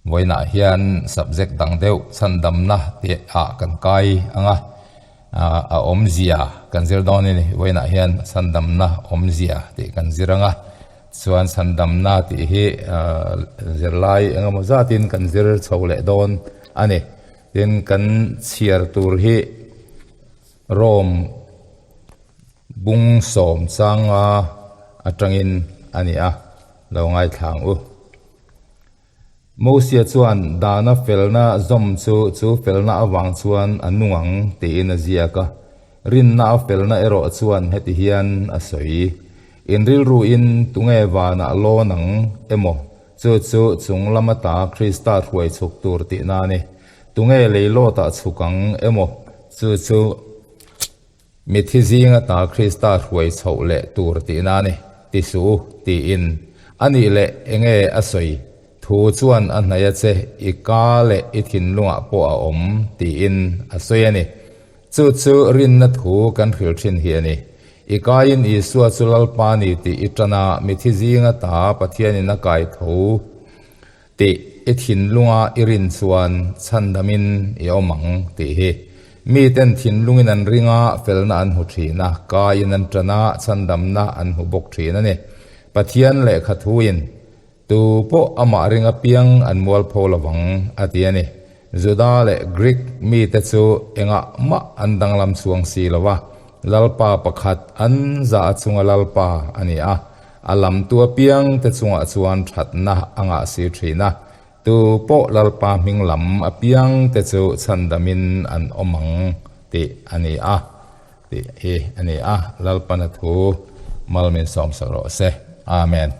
Vawiinah hian subject dang deuh chhandamna tih ah kan kai ang a, a awmzia kan zir dawn a ni. Vawiinah hian chhandamna awmzia tih kan zir ang a, chuan chhandamna tih hi zirlai engemaw zatin kan zir chho leh dawn a ni. Tin, kan chhiar tur hi Rome bung sawm changa atangin a ni a, lo ngaithla ang u. Mosia chuan dana felna zawm chu chu felna avang chuan a nung ang tiin a ziak a. Rinna a felna erawh chuan heti hian a sawi, In rilruin tunge vanah lawn ang emaw, chu chu chung lama ta Krista hruai chhuk tur tihna a ni. Tunge leilawtah chhuk ang emaw, chu chu Mithi zinga ta Krista hruai chhoh leh tur tihna a ni, ti suh u, tiin. A nih leh enge a sawi? Thu chuan a hnaih a che, i ka leh i thinlungah pawh a awm, tiin a sawi a ni. Chu chu rinna thu kan hrilh thin hi a ni. I kaiin Isua chu Lalpa ni tih i tan a, mithi zinga ta Pathianin a kai tho Tih i thinlunga i rin chuan chhandamin i awm ang tih hi. Miten thinlungin an ring a, felna an hmu thin a, kaiin an tan a, chhandamna an hmu bawk thin a ni. Pathian lehkha thuin, Tu pawh amah ring apiang an mualpho lovang, a ti a ni. Juda leh Greek mite chu engah mah an danglam chuang si lo va, Lalpa pakhat an zah chunga Lalpa a ni a. A lamtu apiang te chungah chuan thatna a ngah si thin a, tu pawh Lalpa hming lam apiang te chu chhandamin an awm ang tih a ni a, tih hi a ni a, Lalpana thu mal min sawmsak rawh se. Amen.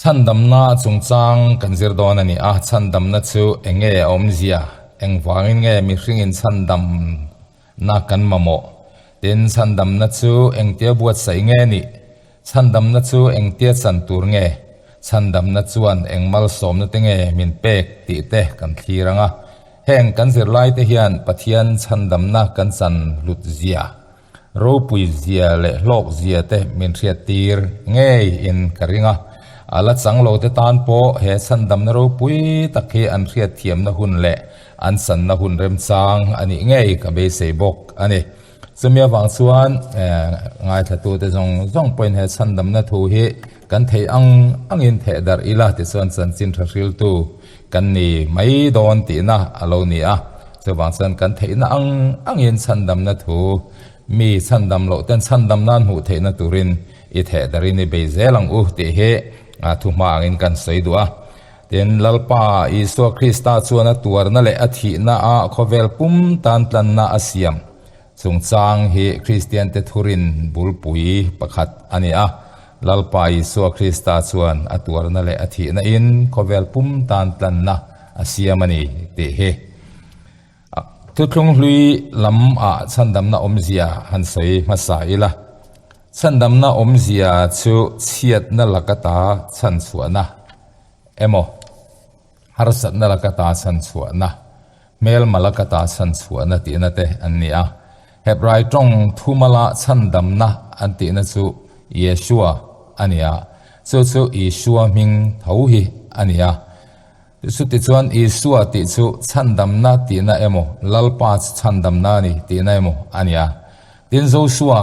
Chhandamna chungchang kan zir dawn a ni a, chhandamna chu eng nge a awmzia, engvangin nge mihringin chhandamna kan mamawh? Tin, chhandamna chu engtia buatsaih nge nih? Chhandamna chu engtia chan tur nge? Chhandamna chuan eng malsawmna te nge min pek tih te kan thlir ang a. Heng kan zirlaite hian Pathian chhandamna kan chan hlut zia Ropui zia leh hlawk zia te min hriat tir ngei in ka ring a, a la chang lo te tan pawh he chhandamna ropui tak hi an hriat thiamna hun leh an sanna hun remchang a nih ngei ka beisei bawk a ni. Chumi avang chuan ngaithla te zawng zawng pawhin he chhandamna thu hi kan thei ang angin theh darh ila tichuan chanchin tha hriltu kan ni mai dawn tihna a lo ni a, chuvang chuan kan theihna ang angin chhandamna thu mi chhandam loh ten chhandam nan hmuh theihna turin i theh darin i bei zel ang u tih hi thu hma angin kan sawi duh a. Tin, Lalpa Isua Krista chuan a tuarna leh a thihna a khawvel pum tan tlanna a siam chungchang hi Kristiante thurin bulpui pakhat a ni a. Lalpa Isua Krista chuan a tuarna leh a thihna in khawvel pum tan tlanna a siam a ni tih hi Thuthlung hlui lam ah chhandamna awmzia han sawi hmasa ila. Chhandamna awmzia chu chhiatna laka ta chhanchhuahna emaw, harsatna laka ta chhanchhuahna, hmelma laka ta chhanchhuahna tihna te an ni a. Hebrai tawng thumala chhandamna an tihna chu Yeshua a ni a, chu chu Isua hming tho hi a ni a. Chutichuan Isua tih chu chhandamna tihna emaw, Lalpa chu chhandamna a ni tihna emaw a ni a. Tin, Joshua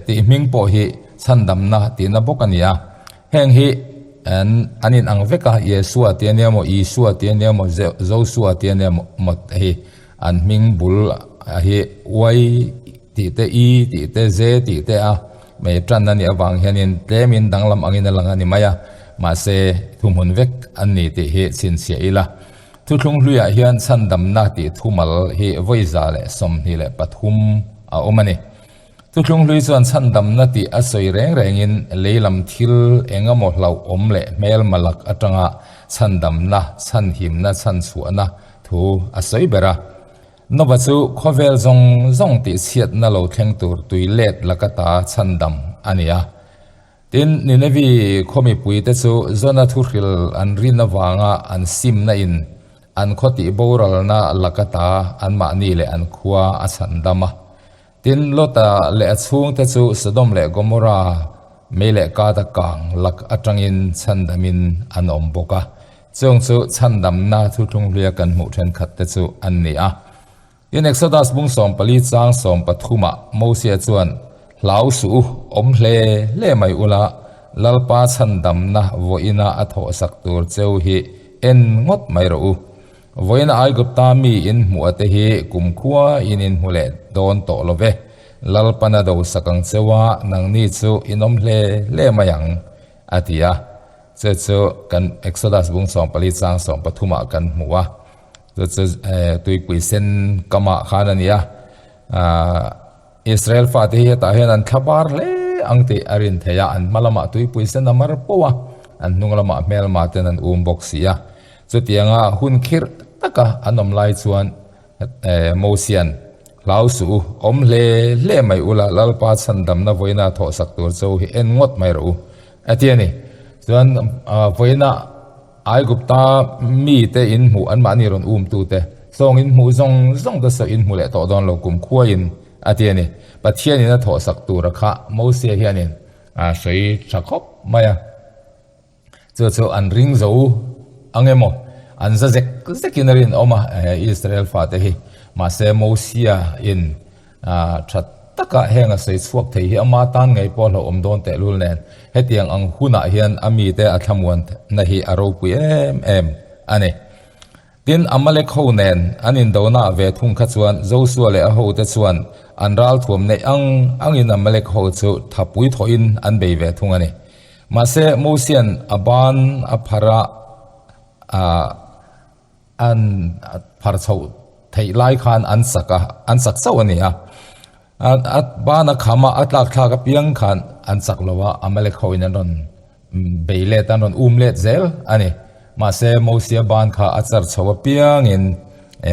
tih hming pawh hi chhandamna tihna bawk a ni a. Heng hi an inang vek a, Yeshua tih a nia maw, Isua tih a nia maw, Joshua tih a nia maw hi an hming bul hi Y tih te, I tih te, Z tih te a mei tan a nih avang hianin tlemin danglam angin a lang a ni mai a, mahse thuhmun vek an ni tih hi chhinchhiah ila. Thuthlung hluiah hian chhandamna tih thumal hi 123 a awm a ni. Thuthlung hlui chuan chhandamna tih a sawi reng rengin lei lam thil eng emaw hlauhawm leh hmelma lak atanga chhandamna, chhanhimna, chhanchhuahna thu a sawi ber a. Nova chu khawvel zawng zawng tih chhiatna lo thleng tur tui let laka ta chhandam a ni a. Tin, Ninevi khaw mipuite chu Jona thuhril an rin avanga an simna in an khaw tih boralna laka ta anmahni leh an khua a chhandam a. Tin, Lota leh a chhungte chu Sodom leh Gomorra Mei leh kata kang lak atangin chhandamin an awm bawk a. Chung chu chhandamna thuthlunghluia kan hmuh thenkhat te chu an ni a. Tin, Exodus bung 14 chang 13 ah Mosia chuan, Hlau suh u, awm hle hle mai ula, Lalpa chhandamna vawiina a thawhsak tur cheu hi en ngawt mai rawh u. Vawiina Aigupta mi in hmuh a te hi kumkhua in in hmu leh dawn tawh lo ve. Lalpan a dosak ang cheu a, nangni chu in awm hle hle mai ang, a ti a. Chu chu kan Exodus bung 14 chang 13 ah kan hmu a. Chu chu tuipui sen kamah khan a ni a. Israel fate hi hetah hian an thlabar hle ang tih a rin theih a, an hma lamah tuipui sen a mar poh a, an hnung lamah hmelma ten an um bawk si a. Chutianga hun khirh taka an awm lai chuan Mosian, Hlau suh u, awm hle hle mai ula, Lalpa chhandamna vawiina thawhsak tur cho hi en ngawt mai rawh u, a ti a ni. Chuan vawiina Aigupta mite in hmuh anmahni rawn umtute sawng in hmuh zawng zawng te saw in hmu leh tawh dawn lo kum khuaiin a ti a ni. Pathianin a thawhsak tura kha Mosia hianin a sawi tha khawp mai a. Chu chu an ring zo ang emaw an za zek zekin a rinawm a Israel fate hi. Mahse Mosia in Tha taka heng a sawi chhuak thei hi ama tan ngei pawh hlauhawm dawn tehlul nen hetiang ang hunah hian a mite a thlamuanna hi a ropui em em a ni. Tin, Amalek ho nen an indonaah ve thung kha chuan Josua leh a hote chuan an ralthuam neih ang angin Amalek ho chu thapui thawhin an bei ve thung a ni. Mahse, Mosian a ban a phar a, An phar chhoh theih lai khan an sak a, an sak chauh a ni a. A ban a kham a, a tlak thlak apiang khan an chak lo a, Amalek hoin an rawn bei let, an rawn um let zel a ni. Mahse, Mosia ban kha a char chho apiangin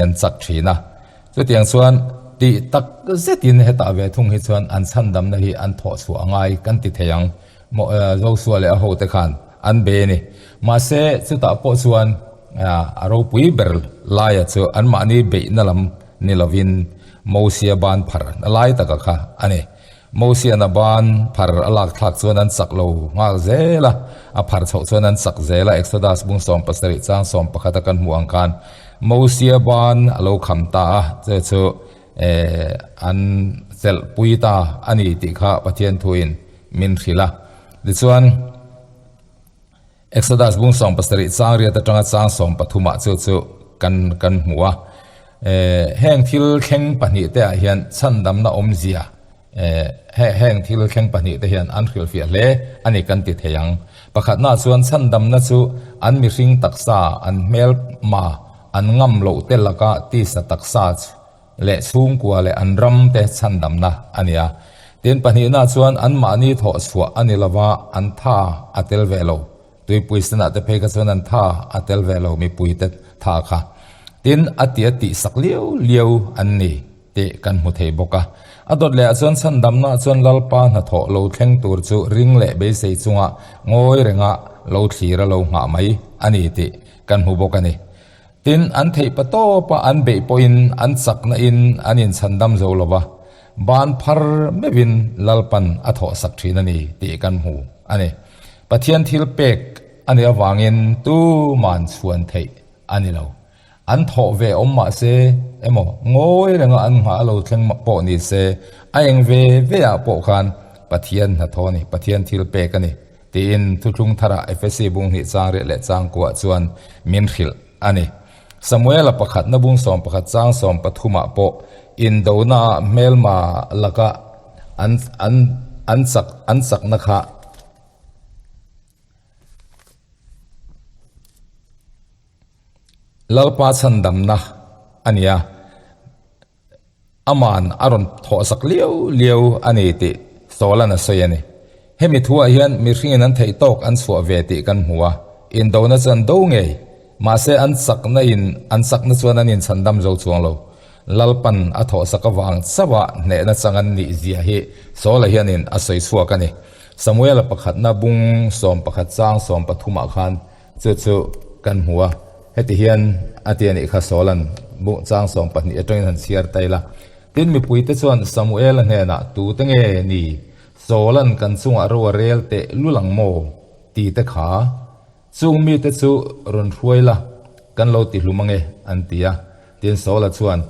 an chak thin a. Chutiang chuan tih tak zetin hetah ve thung hi chuan an chhandamna hi an thawh chhuah a ngai kan ti thei ang. Josua leh a hote khan an be a ni. Mahse, chutah pawh chuan a ropui ber laia chu anmahni beihna lam ni lovin Mosia ban phar na lai taka kha a ni. Mosian a ban phar a lak thlak chuan an chak lo nghal zel a, a phar chhoh chuan an chak zel a, Exodus bung 17 chang 11 a kan hmuh ang khan Mosia ban a lo kham ta a, chu chu an chelhpui ta a ni tih kha Pathian thuin min hrilh a. Tichuan, Exodus bung 17 chang riat atanga chang 13 ah chu chu kan kan hmu a. Heng thil thleng pahnih te ah hian chhandamna awmzia heng thil thleng pahnih te hian an hrilhfiah hle a ni kan ti thei ang. Pakhatna chuan chhandamna chu an mihring taksa, an hmelma, an ngam loh te laka tisa taksa leh chhungkua leh an ram te chhandamna a ni a. Tin, pahnihna chuan anmahni thawh chhuah a ni lova, an tha a tel ve lo. Tuipui senah te phei kha chuan an tha a tel ve lo, mipui te tha kha. Tin, a ti a tih sak liau liau an ni tih kan hmu thei bawk a. A dawt lehah chuan chhandamna chuan Lalpa hnathawh lo thleng tur chu ring leh beisei chunga ngawi renga lo thlir a lo nghah mai a ni tih kan hmu bawk a ni. Tin, an theih pa tawpa an beih pawhin an chakna in an inchhandam zo lo va, ban phar meuhin Lalpan a thawhsak thin a ni tih kan hmu a ni. Pathian thil pek a nih avangin tuman chhuan theih a ni lo. An thawh ve awm mah se emaw ngawi renga an nghah a lo thleng pawh ni se, a eng ve ve ah pawh khan Pathian hnathawh a ni, Pathian thil pek a ni. Tiin Thuthlung Tharah Efesi bung hnih chang riah leh chang kuah chuan min hrilh a ni. Samuela pakhatna bung 11 chang 13 ah pawh indonaah hmelma laka an an an chak an chakna kha Lalpa chhandamna a ni a. Aman a rawn thawhsak liau liau a ni tih Saul-a'n a sawi a ni. Hemi thuah hian mihringin an theih tawk an chhuah ve tih kan hmu a, indona chu an do ngei. Mahse an chakna in an chakna chuan an inchhandam zo chuang lo. Lalpan a thawhsak avang chauha hnehna chang an nih zia hi Saul-a hianin a sawi chhuak a ni. Samuel-a pakhatna bung 11 chang 13 ah khan Chu chu kan hmu a, heti hian a ti a nih kha Saul-a'n buh chang 12 atangin han chhiar ta ila. Tin, mipuite chuan Samuel-a hnenah, Tute nge ni? Sawlan kan chungah ro a rel teh lul ang maw? ti te kha chung mite chu rawn hruai la, kan lo ti hlum ange, an ti a. Tin Sawla chuan,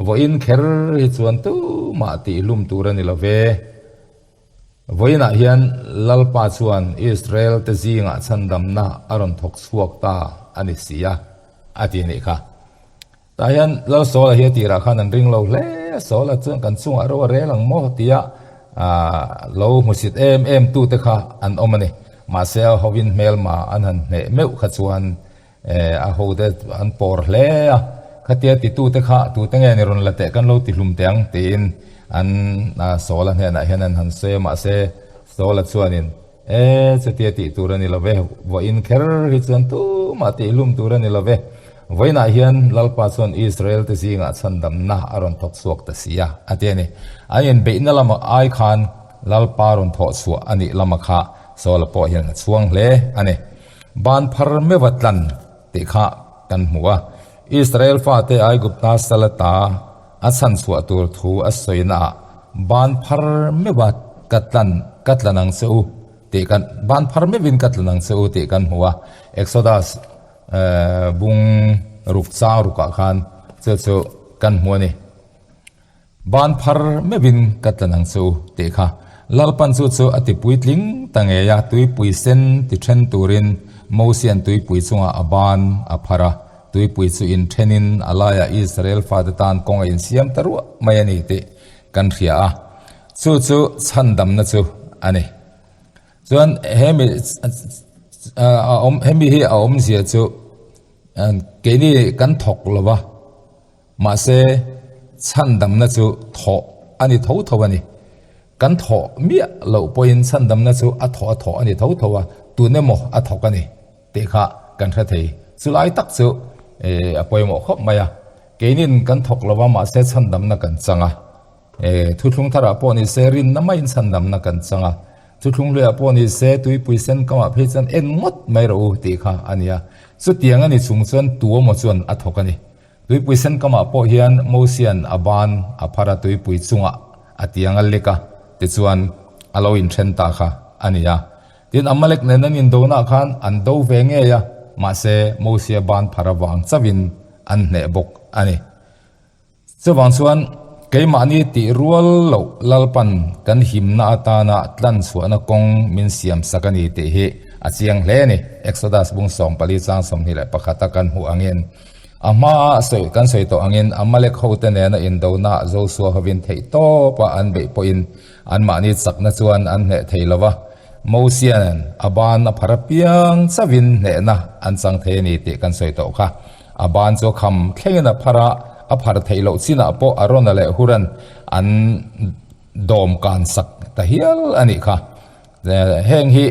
Vawiin kher hi chuan tumah tihhlum tur a ni lo ve. Vawiinah hian Lalpa chuan Israel te zingah chhandamna a rawn thawk chhuak ta a ni si a, a ti nih kha. Tah hian Lal Sawla hi a tirah khan an ring lo hle a, Sawla chuan kan chungah ro a rel ang maw tia lo hmusit em em tute kha an awm a ni. Mahse a hovin hmelma an han hneh meuh kha chuan a hote an pawr hle a, khatia titute kha tute nge ni rawn la teh kan lo ti hlum teh ang tiin an Sawla hnenah hian an han sawi a, mahse Sawla chuanin E, chutia tih tur a ni lo ve, vawiin kher hi chuan tumah tih hlum tur a ni lo ve. Vawiinah hian Lalpa chuan Israel te zingah chhandamna a rawn thawk chhuak ta si a, a ti a ni. An inbeihna lama ai khan Lalpa rawn thawh chhuah a nih lama kha Saula pawh hian a chhuang hle a ni. Ban phar meuha tlan tih kha kan hmu a, Israel fate Aigupta salata a chhan chhuah tur thu a sawinaah ban phar meuha ka tlan ka tlan ang che u tih kan ban phar meuhin ka tlan ang che u tih kan hmu a, Exodus bung ruk chang rukah khan chu chu kan hmu a ni. Ban phar meuhin ka tlan ang che u tih kha Lalpan chu chu a ti puitling ta ngei a, tuipui sen ti then turin Mosian tuipui chungah a ban a phar a, tuipui chu inthenin a laiah Israel fate tan kawng a insiam ta ruah mai a ni tih kan hria a, chu chu chhandamna chu a ni. Chuan hemi a awm hemi hi a awmzia chu keini kan thawk lo va. Mahse, chhandamna chu thawh a ni tho tho a ni. Kan thawh miah loh pawhin chhandamna chu a thawh a thawh a ni tho tho a, tun emaw a thawk a ni tih kha kan hre thei. Chulai tak chu a pawimawh khawp mai a. Keinin kan thawk lo va, mahse chhandamna kan chang a. Thuthlung tharah pawh ni se rinna maiin chhandamna kan chang a. Thuthlung hluiah pawh ni se tuipui sen kamah phei chuan en ngawt mai rawh u tih kha a ni a. Chutiang a ni chung chuan tu emaw chuan a thawk a ni. Tuipui sen kamah pawh hian Mosia'n a ban a phar a tuipui chungah a tiang a lek a, tichuan a lo inthen ta kha a ni a. Tin, Amalek nen an indonah khan an do ve ngei a, mahse Mosia ban phar avang chauhin an hneh bawk a ni. Chuvang chuan keimahni tih rual loh Lalpan kan himna atana tlanchhuahna kawng min siamsak a ni tih hi a chiang hle a ni. Exodus bung 14 chang 21 a kan hmuh angin A hmaa sawi kan sawi tawh angin Amalek hote nena indona Josua hovin theih tawpa an beih pawhin anmahni chakna chuan an hneh thei lo va, Mosia'n a ban a phar apiang chauhin hnehna an chang thei a ni tih kan sawi tawh kha. A ban chu a kham thlengin a phar a, a phar theih loh chinah pawh Arona leh Huran an dawm kan sak ta hial a nih kha. Heng hi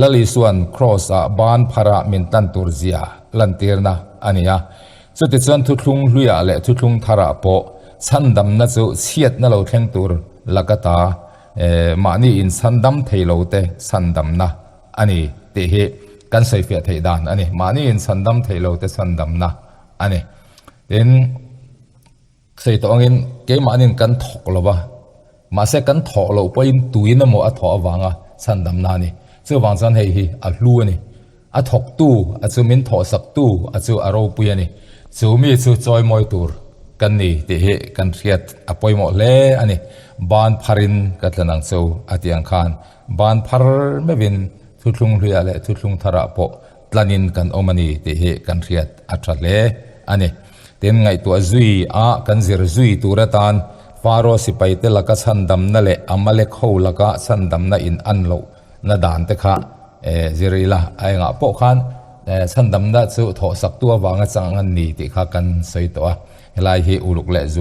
Lal Isua'n Kraws-ah ban phara min tan tur zia lantirna a ni a. Chutichuan thuthlung hluiah leh thuthlung tharah pawh chhandamna chu chhiatna lo thleng tur laka ta mahni inchhandam thei lote chhandamna a ni tih hi kan sawifiah theih dan a ni. Mahni inchhandam thei lote chhandamna a ni. Tin. Sawi tawh angin keimahnin kan thawk lo va, mahse kan thawh loh pawhin tuin emaw a thawh avanga chhandamna a ni. Chuvang chuan hei hi a hlu a ni. A thawktu a chu min thawhsaktu a chu a ropui a ni. Chu mi chu chawimawi tur kan ni tih hi kan hriat a pawimawh hle a ni. Ban pharin ka tlan ang che u a tih ang khan ban phar meuhin thuthlung hluiah leh thuthlung tharah pawh tlanin kan awm a ni tih hi kan hriat a tha hle a ni. Tin, ngaihtuah zui a kan zir zui tur atan Faro sipaite laka chhandamna leh Amalek ho laka chhandamna in an lohna dan te kha zir ila a engah pawh khan chhandamna chu thawhsaktu avanga chang an ni tih kha kan sawi tawh a, helai hi uluk leh zual.